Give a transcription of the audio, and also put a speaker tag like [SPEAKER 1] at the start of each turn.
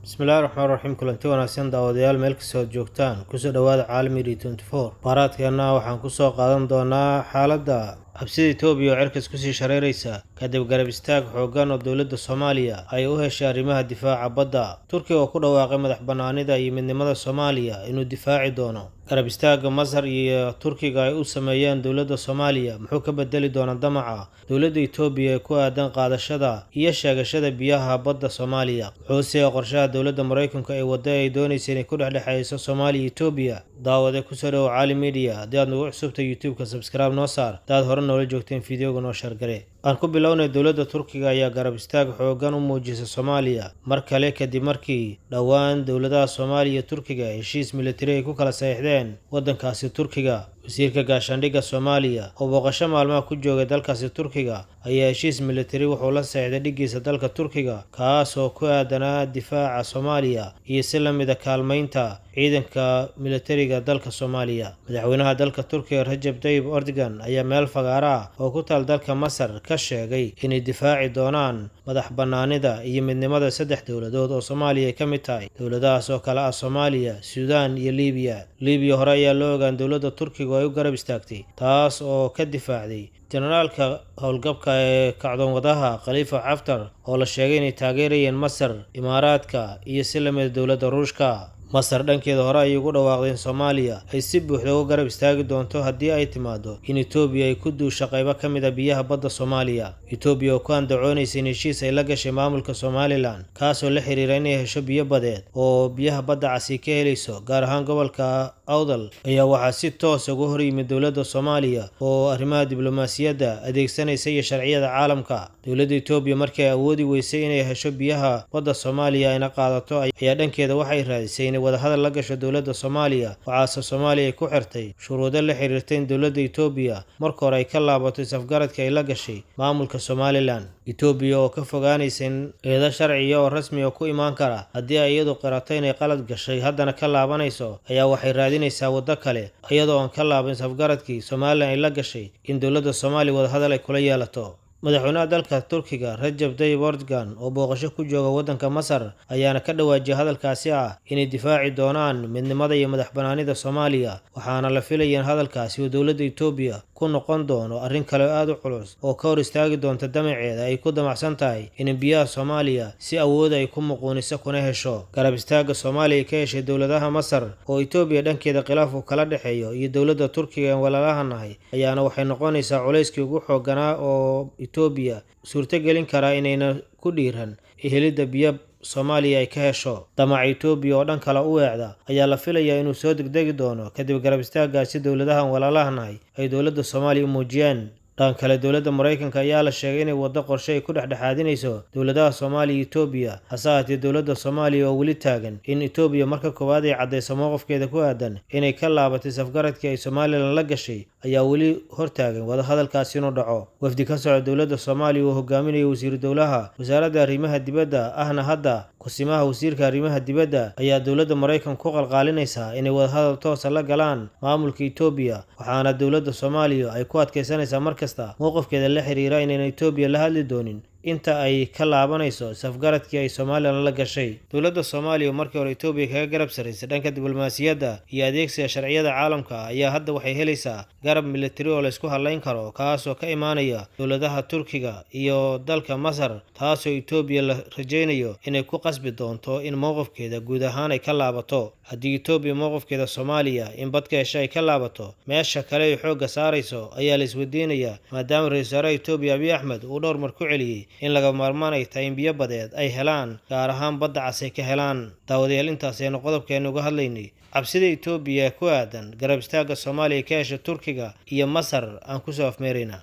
[SPEAKER 1] Bismillahi raxmaan raxiim. Kulanti wanaagsan, daawadayaal, meel kastoo aad joogtaan, kusoo dhawaada Caalami D 24. Baaraadkeena waxaan kusoo qaadan doonaa xaaladda cabsida Itoobiya oo cirkas kusii shareeraysa kadib garab istaag xooggan oo dowladda Soomaaliya ay u heshay arrimaha difaaca badda. Turkiga oo ku dhawaaqay madax bannaanida iyo midnimada Soomaaliya inuu difaaci doono. Garab istaagga Masar iyo Turkiga ay u sameeyeen dowladda Soomaaliya muxuu ka bedeli doonaa damaca dowladda Itoobiya ee ku aadan qaadashada iyo sheegashada biyaha badda Soomaaliya? Muxuuse qorshaha dowladda Maraykanka ee wadda ay doonaysa inay ku dhexdhexayso Soomaaliya iyo Itoobiya? Daawade, kusoo dhawow Caali Media. Haddii aad nagu cusubtay YouTube-ka, subscribe noo saar. Haddaad hore noola joogteen, fideoga noo share garee. Aan ku bilownay, dowladda Turkiga ayaa garab istaag xooggan u muujisay Soomaaliya mar kale, kadib markii dhowaan dowladaha Soomaaliya iyo Turkiga heshiis militari ay ku kala saxiixdeen waddankaasi Turkiga. Wasiirka gaashaandhigga Soomaaliya oo booqasho maalmaha ku joogay dalkaasi Turkiga ayaa heshiis militari wuxuu la saxiixday dhiggiisa dalka Turkiga, kaas oo ku aadanaa difaaca Soomaaliya iyo si la mida kaalmaynta ciidanka militariga dalka Soomaaliya. Madaxweynaha dalka Turkiga, Rajab Tayyip Erdogan, ayaa meel fagaara ah oo ku taal dalka Masar ka sheegay inay difaaci doonaan madax bannaanida iyo midnimada saddex dowladood oo Soomaaliya ay ka mid tahay, dowladahaas oo kale ah Soomaaliya, Suudaan iyo Liibiya. Liibiya hore ayaa loo ogaan dowladda Turkiga oo ay u garab istaagtay, taas oo ka difaacday generaalka howlgabka ee kacdoon wadaha Khalifa Xaftar, oo la sheegay inay taageerayeen Masar, Imaaraadka iyo si lamida dowladda Ruushka. Masar dhankeeda hore ayay ugu dhawaaqday in Soomaaliya ay si buuxda uga garab istaagi doonto haddii ay timaado in Itoobiya ay ku duusho qaybo ka mid ah biyaha badda Soomaaliya. Itoobiya oo ku andacoonaysa in heshiis ay la gashay maamulka Somalilan, kaasoo la xiriira inay hesho biyo badeed oo biyaha badda casi ka helayso, gaar ahaan gobolka Awdal, ayaa waxaa si toos uga hor yimid dowladda Soomaaliya oo arrimaha diblomaasiyadda adeegsanaysa iyo sharciyada caalamka. Dowladda Itoobiya markii ay awoodi weysay inay hesho biyaha badda Soomaaliya ayna qaadato, ayaa dhankeeda waxay raadisay inay wadahadal la gasho dowladda Soomaaliya. Waxaase Soomaaliya ay ku xirtay shuruudo la xiriirta in dowladda Itoobiya marka hore ay ka laabato is-afgaradka ay la gashay maamulka Somalilan. Itoobiya oo ka fogaanaysa in eedo sharciya oo rasmi ah ku imaan kara haddii ay iyadu qirato inay qalad gashay, haddana ka laabanayso, ayaa waxay raadinaysaa waddo kale, iyadoo aan ka laaban is-afgaradkii Somalilan ay la gashay, in dowladda Soomaaliya wadahadal ay kula yeelato. Madaxweynaha dalka Turkiga, Rajab Tayyip Erdogan, oo booqasho ku jooga waddanka Masar, ayaana ka dhawaajiyay hadalkaasi ah inay difaaci doonaan midnimada iyo madax bannaanida Soomaaliya. Waxaana la filaya in hadalkaasi uu dowladda Itoobiya ku noqon doono arrin kale oo aad u culus oo ka hor istaagi doonta damaceeda ay ku damacsan tahay in biyaha Soomaaliya si awood ay ku muquuniso kuna hesho. Garab istaagga Soomaaliya ay ka heshay dowladaha Masar, oo Itoobiya dhankeeda khilaaf uu kala dhexeeyo, iyo dowladda Turkiga een walaalaha nahay, ayaana waxay noqonaysaa culayskii ugu xoogganaa oo Itoobiya suurtogelin karaa inayna ku dhiiran helidda biyo Soomaaliya ay ka hesho. Damaca Itoobiya oo dhan kale u weecda ayaa la filayaa inuu soo degdegi doono kadib garab istaaggaasi dowladahan walaalaha nahay ay dowladda Soomaaliya u muujiyeen. Dhan kale, dowladda Maraykanka ayaa la sheegay inay waddo qorshe ay ku dhexdhexaadinayso dowladaha Soomaaliya iyo Itoobiya. Hase ahaatee, dowladda Soomaaliya oo weli taagan in Itoobiya marka koowaad ay caddayso mowqifkeeda ku aadan inay ka laabatay is-afgaradkii ay Somalilan la gashay, ayaa weli hortaagan wadahadalkaasi inuu dhaco. Wafdi ka socda dowladda Soomaaliya uu hogaaminayo wasiiru dowlaha wasaaradda arrimaha dibadda, ahna hadda kusimaha wasiirka arrimaha dibadda, ayaa dowladda Maraykanka ku qalqaalinaysaa inay wadahadal toosa la galaan maamulka Itoobiya. Waxaana dowladda Soomaaliya ay ku adkaysanaysaa mar kasta mowqifkeeda la xiriira inayna Itoobiya la hadli doonin inta ay ka laabanayso is-afgaradkii ay Somalilan la gashay. Dowladda Soomaaliya oo markii hore Itoobiya kaga garab sarraysay dhanka diblomaasiyadda iyo adeegsiga sharciyada caalamka, ayaa hadda waxay helaysaa garab militari oo la isku halayn karo, kaasoo ka imaanaya dowladaha Turkiga iyo dalka Masar, taasoo Itoobiya la rajaynayo inay ku qasbi doonto in mowqifkeeda guud ahaan ay ka laabato. Haddii Itoobiya mowqifkeeda Soomaaliya in badka hesha ay ka laabato, meesha kale ay xoogga saarayso ayaa la isweydiinayaa, maadaama ra-iisul wasaaraha Itoobiya, Abiy Axmed, uu dhowr mar ku celiyey in laga maarmaan ay tahay in biyo badeed ay helaan, gaar ahaan badda cas ay ka helaan. Daawadayaal, intaas aynu qodobkeenu uga hadlaynay cabsida Itoobiya ku aadan garab istaagga Soomaaliya ka hesha Turkiga iyo Masar aan kusoo afmeeraynaa.